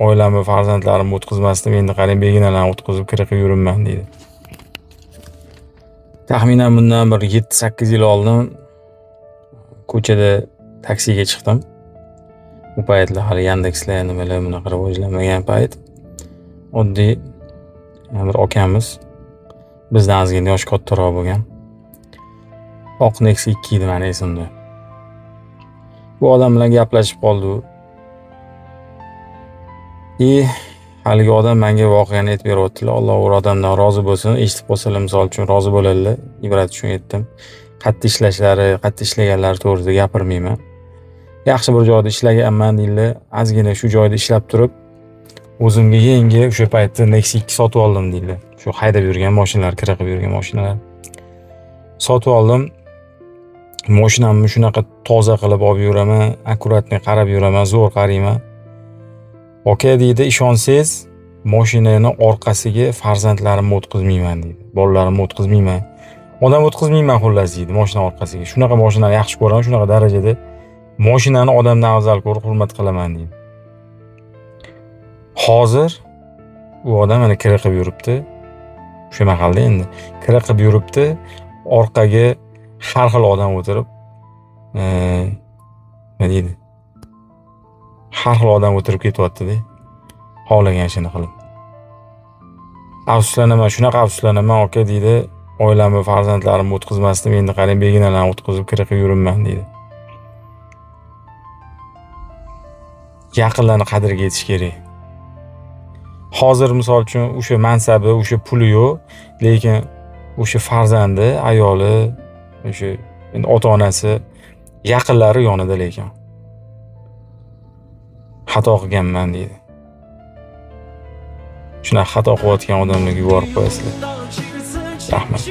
Oilamni, farzandlarimni o'tkazmasdim, endi qarang, begonalarni o'tkazib kira qilib yuribman deydi. Taxminan bundan bir 7-8 yil oldin ko'chada taksiga chiqdim. U paytlar hali Yandexlar nimalar bunaqa rivojlanmagan payt. Oddiy bir akamiz bizdan ozgina yoshi kattaroq bo'lgan. Oq Nexia 2 edi mani esimda. Bu odam bilan gaplashib qoldi u. И haligi odam menga voqeani aytib beryaptilar. Alloh u odamdan rozi bo'lsin. Eshitib qolsalar misol uchun rozi bo'ladilar. Ibrat uchun aytdim. Qayerda ishlashlari, qayerda ishlaganlari to'g'risida gapirmayman. Yaxshi bir joyda ishlaganman deydilar. Ozgina shu joyda ishlab turib, o'zimga yangi o'sha paytda Nexia 2 sotib oldim deydilar. Shu haydab yurgan mashinalar, kira qilib yurgan mashinalar. Sotib oldim. Mashinamni shunaqa toza qilib olib yuraman, аккуратный qarab yuraman, zo'r qarayman. Aka deydi, ishonsangiz, mashinani orqasiga farzandlarimni o'tkazmayman deydi. Bolalarimni o'tkazmayman. Odam o'tkazmayman xullas deydi mashina orqasiga. Shunaqa mashinani yaxshi ko'raman, shunaqa darajada mashinani odamdan afzal ko'rib hurmat qilaman deydi. Hozir u odam mana kira qilib yuribdi. O'sha mahalda endi kira qilib yuribdi. Orqaga har xil odam o'tirib, nima deydi? Har xil odam o'tirib ketyapti-da. Xohlagan ishini qilib. Afsuslanaman, shunaqa afsuslanaman aka deydi. Oilamni, farzandlarimni o'tkazmasdim, endi qarang, begonalarni o'tkazib kira qilib yuribman deydi. Yaqinlarni qadriga yetish kerak. Hozir misol uchun o'sha mansabi, o'sha puli yo'q, lekin o'sha farzandi, ayoli, o'sha endi ota-onasi, yaqinlari yonida lekin. Xato qilganman deydi. Shunaqa xato qilayotgan odamlarga yuborib qo'yasizlar. Rahmat.